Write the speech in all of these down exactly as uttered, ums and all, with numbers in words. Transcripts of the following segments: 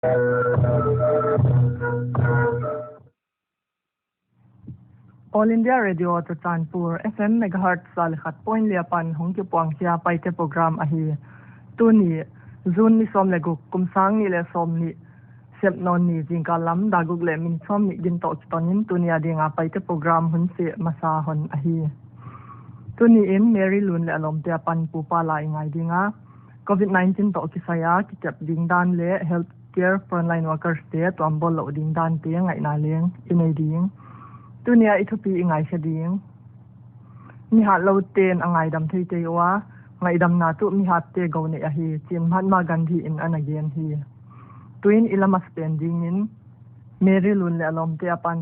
All India Radio Churachandpur, F M megahertz za leh khat point li apan hong kipuang khia Paite program ahi. Tuni, June ni sawm leh guk, kum sang nih leh sawmnih, Sepnawn ni zingkal lam dak guk leh minit sawmnih gin toh kiton in tuni a ding a Paite program hun seh masa hon ahi. Tuni in Mary Lun leh a lawmte apan pupa la i ngai ding a, covid nineteen toh kisai a kikep ding dan leh healthcare frontline workers te tuam bawl louh ding dante ngaihna leng i nei ding. Tuni a i thupi i ngaikhe ding. Mi hatloute'n a ngaidam theitei ua, ngaihdamna tuh mi hatte gou neih ahi, chi in Mahatma Gandhi in ana gen hi. Tuin i la masapen ding in, Mary Lun leh a lawmte apan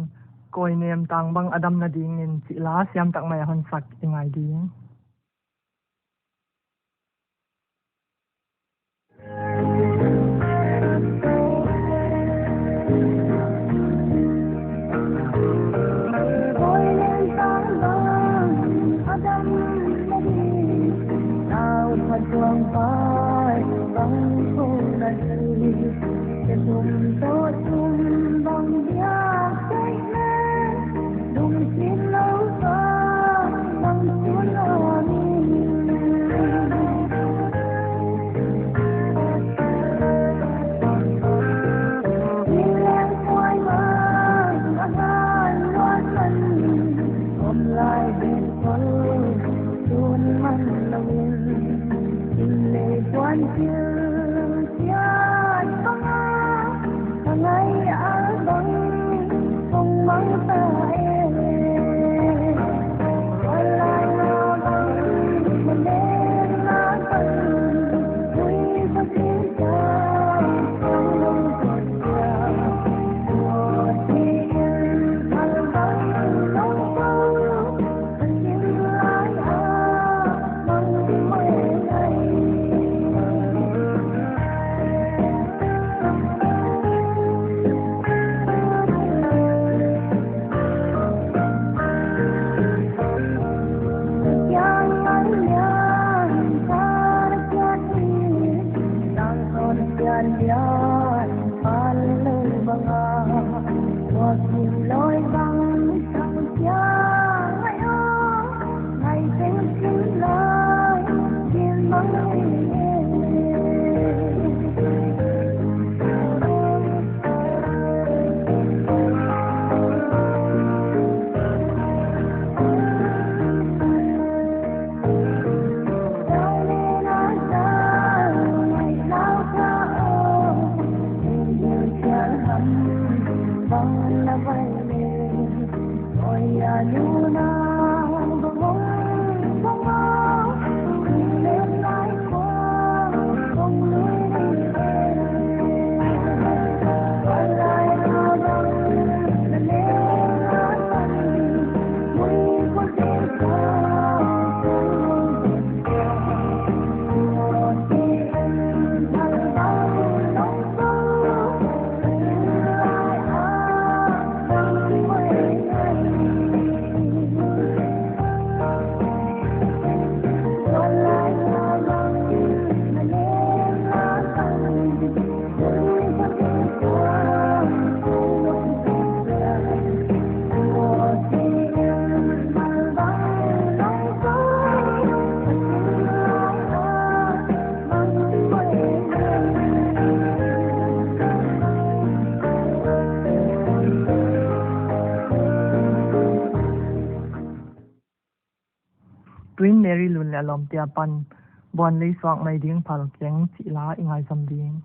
kawinem tang bang a damna ding in chih la siam tak mai a hon sak i ngai ding. Tuin Mary Lun leh a lawmte apan buan lei suak mai ding phal keng chih la i ngaizom ding.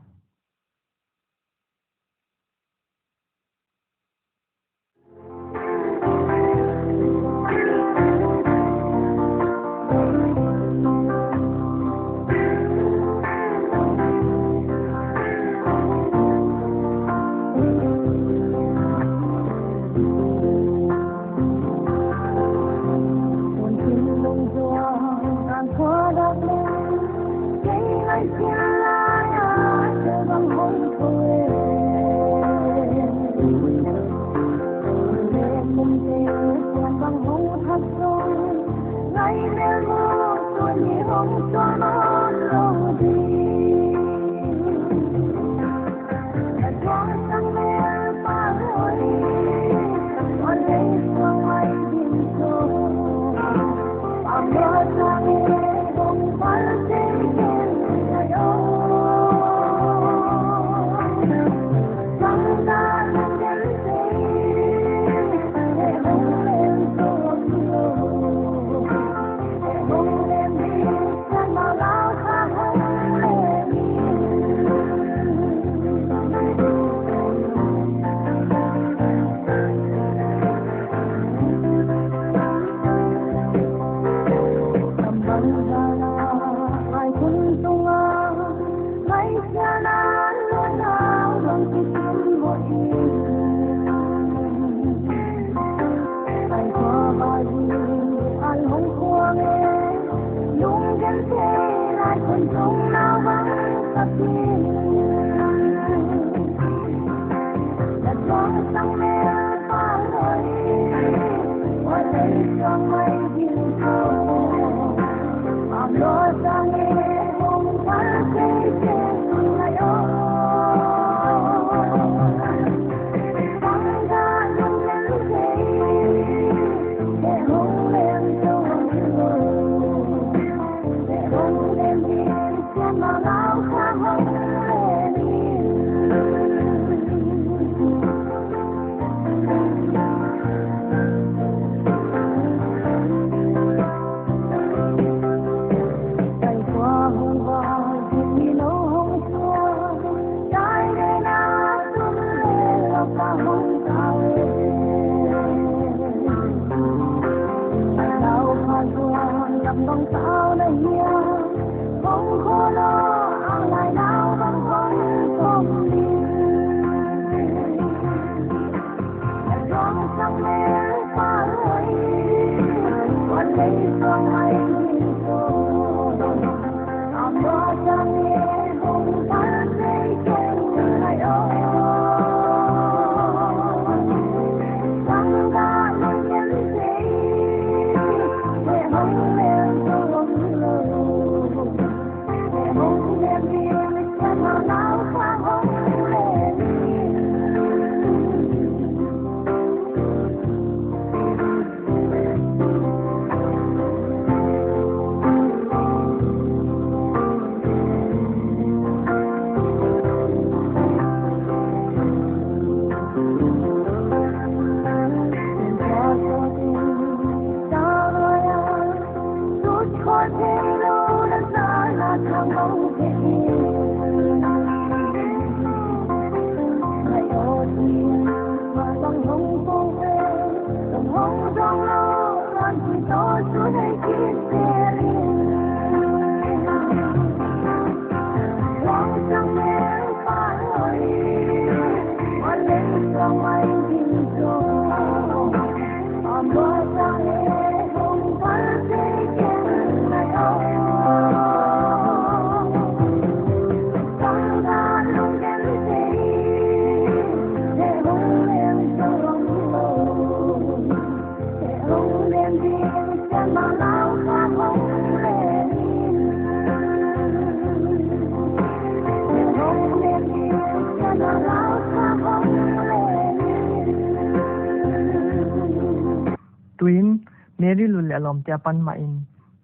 Tuin, Mary Lun leh a lawmte apan mah in,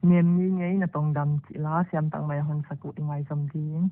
Niam Ngei Ngei Na Tongdam chih la siam tak mai a hon sak uh i ngaizom ding.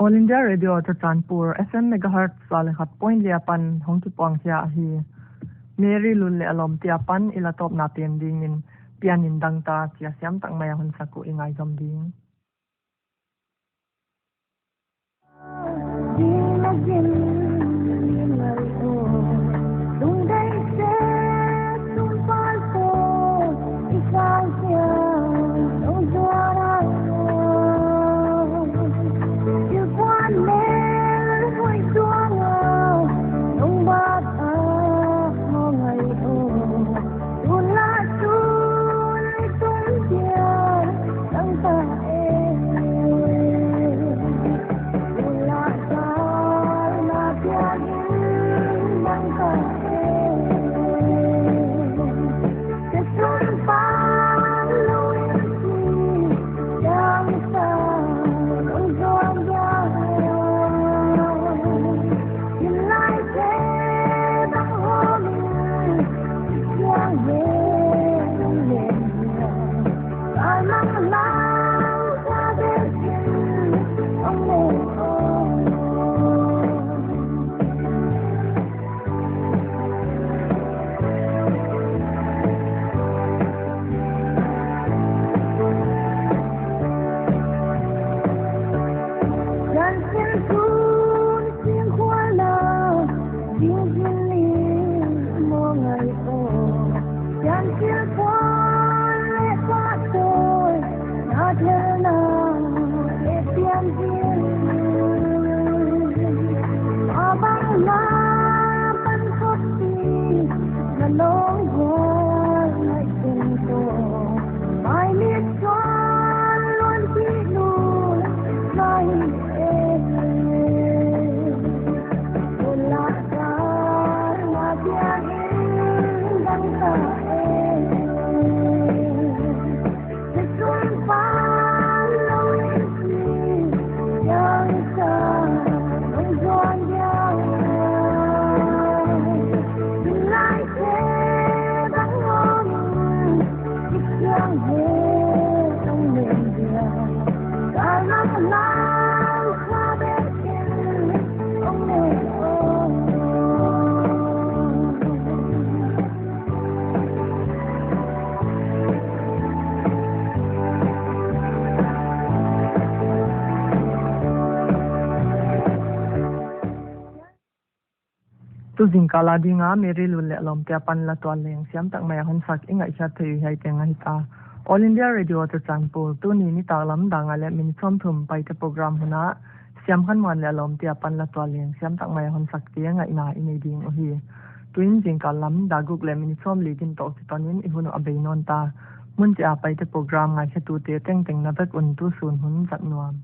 All India Radio Churachandpur, F M megahertz za leh khat point li apan hong kipuang khia ahi. Mary Lun leh a lawmte apan i la tawpna pen dingin pianin dangtak chia siam tak mai a hon sak uh i ngaizom ding. Tu zingkal a dinga Mary Lun leh a lawmte apan la tual leng siam tak mai a hon sak i ngaihsiat thei uh hiai teng ahi ta. All India Radio Churachandpur, tuni nitaklam dak nga leh minute sawmthum Paite program hun ah Siamkhanmuan leh a lawmte apan la tual leng siam tak mai a hon sakte ngaihna i nei ding uhi. Tuin zingkal lam dak guk leh minute sawmli gin tawh kiton in i hun uh a bei nawn ta. Mun chih a Paite program ngaikhiatute tengteng na vek un tusun hun zat nuam.